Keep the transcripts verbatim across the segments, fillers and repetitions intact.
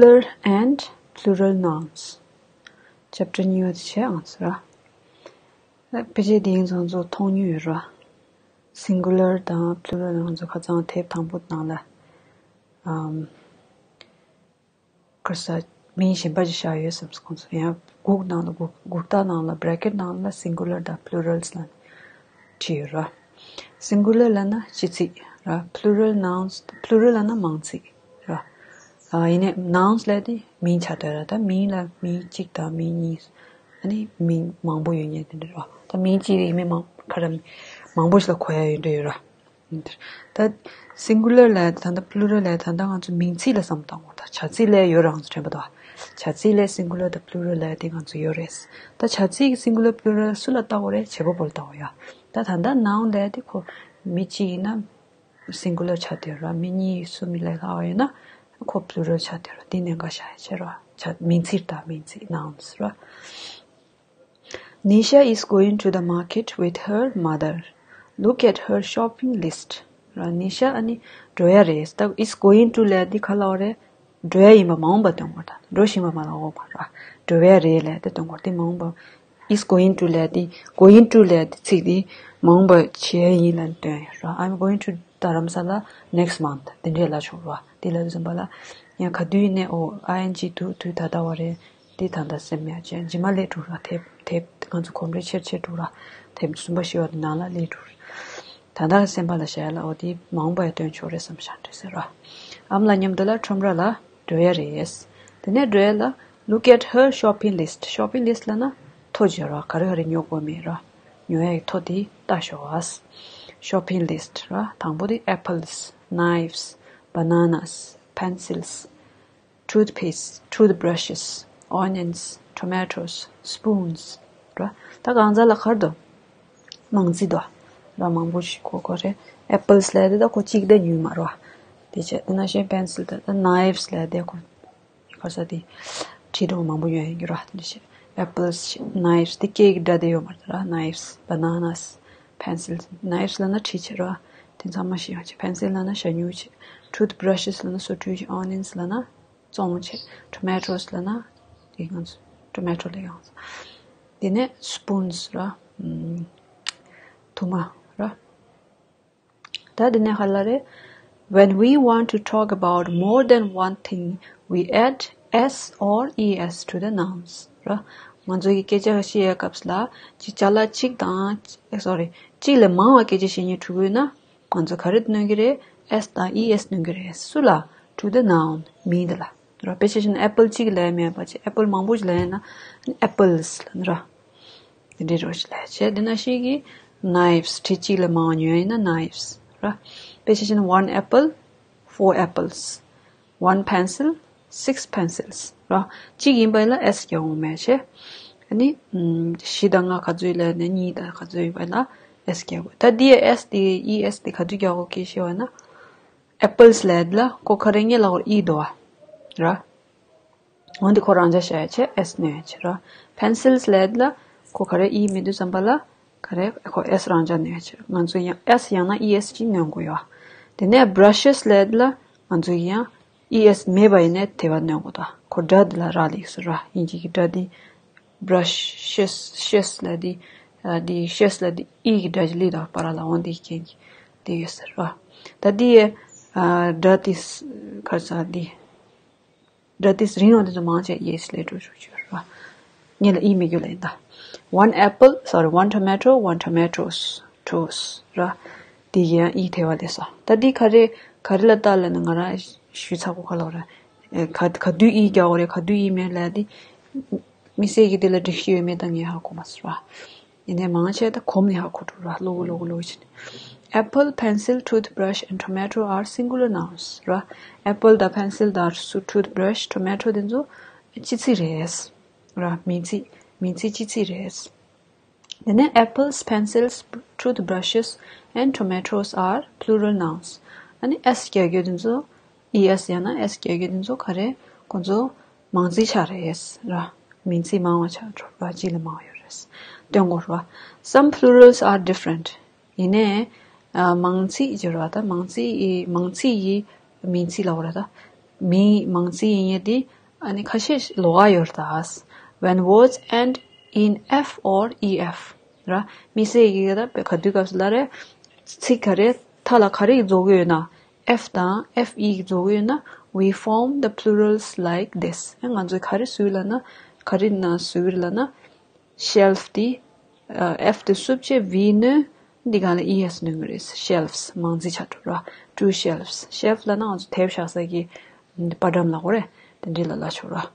Singular and plural nouns. Chapter གཉིས་པ་དེ་བྱས་ཨང་ཟེར་ར། ཕལ་ཆེར་དེ་ཡིན་ཚང་ཚོ་མཐོང་མྱོང་ཡོད་ར། Singular དང་plural ང་ཚོ་ཁ་སང་དེབ་དང་པོ་ནང་ལ་ཨམ། ཁར་ས་མིང་གཞན་པ་ཅིག་བཞག་ཡོད་བསམ་སོང་ཁོང་ཚོ། ཡང་གུག་ནང་ལ་གུག་གུག་རྟགས་ནང་ལ་bracket ནང་ལ་singular དང་plurals ལ་བྲིས་ཡོད་ར། Singular ལབ་ན་སྤྱི་ཚིག་ར། Plural nouns, plural ལབ་ན་མང་ཚིག་ར། ཨ་ཡིན་ནའི་nouns ལབ་དེ་མིང་ཆགས་བསྡད་ར། ད་མིང་ལ་མིང་གཅིག་དང་མིང་གཉིས། ཨ་ནི་མིང་མང་པོ་ཡོད་མཁན་དེ་འདྲ་ར། ད་མིང་གཅིག་ཡིན་མིན་མང་ཁ་ར་མང་པོ་ཞིག་ལ་གོ་ཡ་ཡོད་འདྲ་ཡོད་ར། ད་singular ལབ་ད་ལྟ་plural ལབ་ད་ལྟ་ང་ཚོ་མིང་ཚིག་ལ་བསམ་བཏང་དགོས། ད་བྱ་ཚིག་ལ་ཡོད་ར། ང་ཚོ་དྲན་པ་དང་བྱ་ཚིག་ལ་singular དང་plural ལབ་དེ་ང་ཚོ་ཡོད་རེད། ད་བྱ་ཚིག་གི་singular plural སུ་ལ་བལྟ་དགོས་རེད། བྱེད་པ་པོ་ལ་བལྟ་དགོས་ཡ། ད་ད་ལྟ་noun ལབ་དེ་ཁོ་མི་གཅིག་ཡིན་ན་singular ཆགས་བསྡད་ཡོད་ར། མི་གཉིས་གསུམ་ལས་ལྷག་པ་ཡིན་ན་ཁོ་plural ཆགས་བསྡད་ཡོད་ར། དེ་གནད་འགག་ཆགས་ཡ་བྱེད་ར། བྱ་མིང་ཚིག་དང་མིང་ཚིག་nouns ར། Nisha is going to the market with her mother. Look at her shopping list. ར། ནི་ཤ་ཨ་ནི་འགྲོ་ཡ་རེད། ད་is going to ལབ་འདི་ག་ལབ་རེད། འགྲོ་ཡ་ཡིན་པ་མ་འོངས་པ་སྟོན་དགོས། ད་འགྲོ་བཞིན་པ་མ་ལབ་དགོས་པ་ར། འགྲོ་ཡ་རེད་ལབ་དེ་སྟོན་དགོས། དེ་མ་འོངས་པ་is going to ལབ་འདི་going to ལབ་འདི་ཚིག་འདི་མ་འོངས་པ་བྱེད་ཡ་ཡིན་ལབ་སྟོན་ཡ་ར། I'm going to རྡ་རམ་ས་ལ་next month དེ་འདྲས་ལབ་ཆོག་ར། དེ་ལབ་དུས་ཙམ་པ་ལ་ཡང་ག་དུས་ཡིན་ནའི་ཨོ་ing འདུག་དུས་ད་ལྟ་བ་རེད། འདི་ད་ལྟ་སེམས་ཡ་ཅན་རྗེས་མ་སླེབས་འགྲོ་ར། དེབ་དེབ་ང་ཚོ་གོམ་རེ་ཆེར་ཆེར་འགྲོ་ར། དེབ་གསུམ་པ་བཞི་པ་དེ་ནང་ལ་སླེབས་འགྲོ་ར། ད་ལྟ་གི་སེམས་པ་ལ་བཞག་ཡ་ལ་ཨོ་དེ་མ་འོངས་པ་ཡ་སྟོན་ཆོག་རེད་བསམ་བཞག་འདྲ་ཟེར་ར། ཨམ་ལ་མཉམ་དུ་ལ་ཁྲོམ་ར་ལ་འགྲོ་ཡ་རེད། དེ་ནས་འགྲོ་ཡ་ལ་look at her shopping list. Shopping list ལབ་ན་ཐོ་བརྗོད་ར། ག་རེ་ག་རེ་ཉོ་དགོས་མེད་ར། ཉོ་ཡ་གི་ཐོ་དེ་ལྟ་ཤོག་ཨ། Shopping list ར། དང་པོ་དེ་apples, knives, bananas, pencils, toothpaste, toothbrushes, onions, tomatoes, spoons ར། ད་གང་ཟག་ལ་ག་རེ་འདུག་མང་ཚིག་འདུག་ར། མང་པོ་ཞིག་གོ་གོ་རེད། apples ལབ་དེ་ད་ཁོ་གཅིག་དེ་ཉོས་མ་རེད་བ། དེ་བྱས་དེ་ནང་བཞིན་pencil དེ་ད་knives ལབ་དེ་ཁོ་ག་ས་དེ་བྲིས་འདུག་མང་པོ་ཡོད་ཡིན་གྱི་ར། དེ་བྱས་apples, knives དེ་སྐད་ཀྱི་སྒྲ་དེ་ཡོད་མ་རེད་ད་ར། knives, bananas, pencils, knives ལབ་ན་གྲི་བྱེད་ར། དེ་ཚང་མ་ཤེས་ཡོང་བྱས། pencil ལབ་ན་ཞ་སྨྱུག་བྱེད། toothbrushes ལབ་ན་སོ་བཀྲུས་བྱེད། onions ལབ་ན་བཙོང་བྱེད། tomatoes ལབ་ན་དེ་ང་ཚོ་tomato ལབ་ཡོང་། དེ་ནས་spoons ར། ཨམ། ཐུར་མ་ར། ད་དེ་ནས་ཧ་ལ་རེད། When we want to talk about more than one thing, we add s or es to the nouns ར། ང་ཚོ་གི་སྐད་ཆ་བཤད་ཡའི་སྐབས་ལ་ཅི་ཅ་ལག་གཅིག་དང་sorry གཅིག་ལས་མང་བ་སྐད་ཆ་བཤད་སྙིང་བྲོ་གི་ཡོད་ན། ང་ཚོ་ག་རེ་སྣོན་གྱི་རེད། s དང་es སྣོན་གྱི་རེད། སུ་ལ། to the noun མིང་དེ་ལ། ར། དཔེ་ཆ་བཞག་ན་apple གཅིག་ལ་མེད་པ་ཅིག apple མང་པོ་ཞིག་ལ་ཡིན་ན་apples ལ་ནི་ར། དེ་འདྲའི་རོ་ཞིག་ལ་བྱས། དེ་ན་ཞིག་གི་knives གྲི་གཅིག་ལ་མང་བ་ཉོས་ཡིན་ན་knives ར། དཔེ་ཆ་བཞག་ན་one apple, four apples, one pencil, six pencils ར། གཅིག་ཡིན་པ་ཡིན་ལ་s རྒྱག་འོང་མེད་བྱས། ཨ་ནི་ཨམ། བཞི་དང་ལྔ་ག་ཚོད་ལ་ནས་གཉིས་དང་ག་ཚོད་ཡིན་པ་ལ་s རྒྱག་དགོས། ད་འདི་ཡ་s དེ་es དེ་ག་དུས་རྒྱག་དགོས་ཀྱི་ཤེས་པ་ན། apples ལབ་ལ་ཁོ་ག་རེ་ངེད་ལ་ཁོ་e འདུག་བ་ར། འོན་ཏེ་ཁོ་རང་འཇགས་བྱ་ཡ་བྱས་s སྣོན་ཡ་བྱས་ར། pencils ལབ་ལ་ཁོ་ག་རེ་e མེད་དུས་ཙམ་པ་ལ་ག་རེ་ཁོ་s རང་འཇགས་སྣོན་ཡ་བྱས། ང་ཚོ་ཡང་s ཡང་ན་es ཅིག་སྣོན་དགོས་ཡོད། དེ་ནས་brushes ལབ་ལ་ང་ཚོ་ཡང་es མེད་པ་ཡིན་ནའི་དེ་བ་སྣོན་དགོས། ད་ཁོ་སྒྲ་འདི་ལ་རག་ལས་སུ་ར། དབྱིན་ཇི་གི་སྒྲ་འདི་brushes shes ལ་འདི་འདི་shes ལ་འདི་e གི་སྒྲ་ཅིག་སླེབས་དང་པ་ར་ལ་འོང་དེ་རྐྱེན་གྱིས་དེ་ཡོད་ཟེར་ར། ད་འདི་ཡའི་སྒྲ་དེ་ག་རེ་ཟེར་འདི། སྒྲ་དེ་རིང་བ་དེ་ཚོ་མང་ཆེ་yes ལས་འགྲོ་བཅུག་ར། ངེད་ལ་e མི་དགོས་ལ་ཡིན་ད། One apple, sorry, one tomato, one tomatoes, toes ར། དེ་ཡང་e ཐེ་བ་ལས་ས། ད་འདི་ག་རེ་ག་རེ་ལ་ལྟ་ལ་ན་ང་རང་ཞུས་ཚར་གོ་ག་ལ་བ་ར། ག་ག་དུས་e རྒྱག་གོ་རེད། ག་དུས་e མེད་ལ་འདི། མི་སེར་གྱི་དེ་ལ་སྒྲིག་གཞི་ཡོད་མེད་ད་ངས་ཧ་གོ་མ་སོང་ར། ཡིན་ནའི་མང་ཆེ་ད་གོམས་ནས་ཧ་གོ་འགྲོ་ར། ལོ་གོ་ལོ་གོ་ལོ་གོ་བྱས་ནས། Apple, pencil, toothbrush and tomato are singular nouns ར། apple དང་pencil དང་སུ་toothbrush, tomato དེ་ཚོ་སྤྱི་ཚིག་རེད་ར། མིང་ཚིག་མིང་ཚིག་སྤྱི་ཚིག་རེད། དེ་ནས་apples, pencils, toothbrushes and tomatoes are plural nouns. ཨ་ནི་s རྒྱག་རྒྱུ་དེ་ཚོ་es ཡང་ན་s རྒྱག་རྒྱུ་དེ་ཚོ་ག་རེ་ཁོ་ཚོ་མང་ཚིག་ཆགས་རེད་ར། མིང་ཚིག་མང་བ་ཆགས་འགྲོ་ར། གཅིག་ལས་མང་བ་ཡོད་རེད། སྟོན་དགོས་ར། Some plurals are different. ཡིན་ནའི་ཨ་མང་ཚིག་ཅེས་ར། ད་མང་ཚིག་ཡི་མང་ཚིག་ཡི་མིང་ཚིག་ལབ་ར། ད་ མིང་མང་ཚིག་ཡིན་ཡས་དེ་ཨ་ནི་ཁ་ཤས་ལོགས་ཀ་ཡོད་རེད་ད། When words end in F or E F ར། དམིགས་བསལ་གྱི་ད་དཔེ་ག་དུས་སྐབས་སུ་ལ་རེད། ཚིག་ག་རེ་མཐའ་ལ་ག་རེ་ཡིས་རྫོགས་ཀྱི་ཡོད་ན། F དང་F E ཡིས་རྫོགས་ཀྱི་ཡོད་ན། We form the plurals like this. ཨེ་ང་ཚོས་ག་རེ་བཟོས་ལབ་ན། ག་རེ་ན་བཟོས་ཡོད་ལབ་ན། Shelf དེ། ཨ། F དེ་བསུབ་བྱས་V ནོན། འདི་ག་ལ་E S ནོན་གྱི་རེད། Shelves མང་ཚིག་ཆགས་འགྲོ་ར། Two shelves. Shelf ལབ་ན་ང་ཚོ་དེབ་བཞག་ས་གི་པར་སྒྲོམ་ལབ་དགོས་རེད། དེ་འདྲ་ལབ་ཆོག་ར།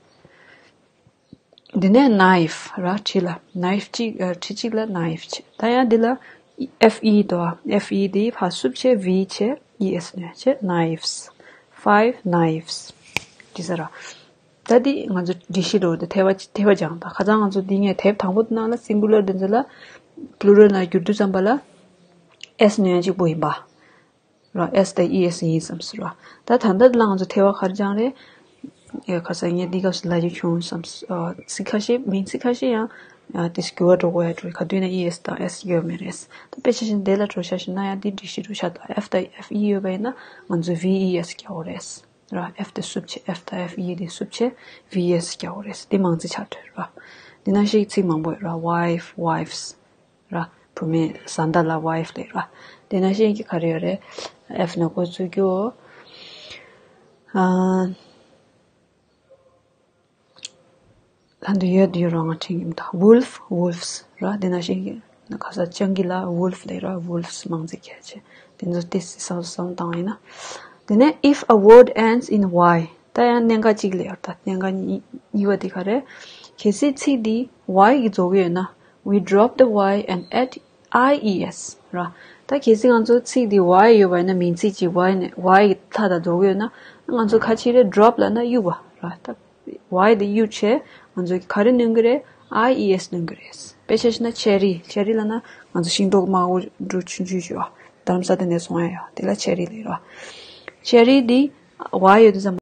འདི་ནས་knife ར། ཁྲི་ལ། knife གཅིག་ཨ། ཁྲི་གཅིག་ལ་knife བྱས། ད་ཡང་འདི་ལ་F E དོ། F E དེ་ཕར་བསུབ་བྱས་V བྱས་E S ནོན་བྱས། Knives. Five knives. འདི་ཟེར་ར། ད་འདི་ང་ཚོ་སྒྲིག་གཞི་འགྲོ་འདི་ཐེ་བ་ཐེ་བ་སྦྱང་དང་། ཁ་སང་ང་ཚོ་འདི་ངས་དེབ་དང་པོ་དེ་ནང་ལ་singular འདི་ཚོ་ལ་plural ལ་བསྒྱུར་དུས་ཙམ་པ་ལ་S ནོན་གཅིག་པོ་ཡིན་པ་ར། S དང་E S ཡིན་བསམ་ཟེར་ར། ད་ད་ལྟ་ལ་ང་ཚོ་ཐེ་བ་ག་རེ་སྦྱངས་རེད། ཡ། ཁ་སང་ངས་འདི་སྐབས་སུ་ལབ་རྒྱུ་བྱུང་བསམ། ཨ། ཚིག་ཁ་ཤས་མིང་ཚིག་ཁ་ཤས་ཡང་ཨ། དེ་འགྱུར་བ་འགྲོ་དགོས་ཡ་འགྲོ། ག་དུས་ན་E S དང་S ཡོད་མེད་རེད། ད་དཔེ་ཆ་བཞིན་དེ་ལ་འགྲོ་ཤ་ཞིག་ན་ཡང་འདི་སྒྲིག་གཞི་འགྲོ་ཤ་དང་། F དང་F E ཡོད་པ་ཡིན་ན་ང་ཚོ་V E S རྒྱག་དགོས་རེད་ར། F དེ་བསུབ་བྱས། F དང་F E དེ་བསུབ་བྱས་V E S རྒྱག་དགོས་རེད། འདི་མང་ཚིག་ཆགས་འགྲོ་ར། འདི་ནང་བཞིན་ཚིག་མང་པོ་ཡོད་ར། Wife, wives ར། བུད་མེད་བཟའ་ཟླ་ལ་wife ལབ་ར། དེ་ནང་བཞིན་གྱི་ག་རེ་ཡོད་རེད། F ནས་འགོ་བཙུགས་རྒྱུ། ཨ། ད་འདི་ཡོད་ཡོད་རང་ང་དྲན་གྱི་མི་འདུག Wolf, wolves ར། དེ་ནང་བཞིན་གྱི་ཁ་སང་སྤྱང་ཀི་ལ་wolf ལབ་ར། Wolves མང་ཚིག་གལ་ཆེ། དེ་ཚོ་ཏོག་ཙམ་བསམ་བསམ་བཏང་ཡིན་ན། དེ་ནས་if a word ends in Y ད་ཡང་གནད་འགག་གཅིག་ལ་ཡོད་ད། གནད་འགག་གཉིས་གཉིས་པ་དེ་ག་རེ། གལ་སྲིད་ཚིག་འདི་Y གིས་རྫོགས་ཀྱི་ཡོད་ན། We drop the Y and add I E S ར། ད་གལ་སྲིད་ང་ཚོ་ཚིག་འདི་Y ཡོད་པ་ཡིན་ན། མིང་ཚིག་ཅིག་Y ནས་Y གི་མཐའ་དང་རྫོགས་ཀྱི་ཡོད་ན། ང་ཚོ་ཁ་ཕྱིར་རེ་drop ལབ་ན་གཡུག་པ་ར། ད་Y དེ་གཡུག་བྱས་ང་ཚོ་ག་རེ་ནོན་གྱི་རེད། I E S ནོན་གྱི་རེད། དཔེ་ཆ་བཞག་ན་cherry, cherry ལབ་ན་ང་ཚོ་ཤིང་ཏོག་དམར་པོ་འདྲ་ཆུང་ཆུང་ཅིག་ཡོད། རྡ་རམ་ས་ལ་ནས་བཟུང་ཡ་ཡོད། དེ་ལ་cherry ལབ་ར། Cherry འདི་Y ཡོད་དུས་ཙམ།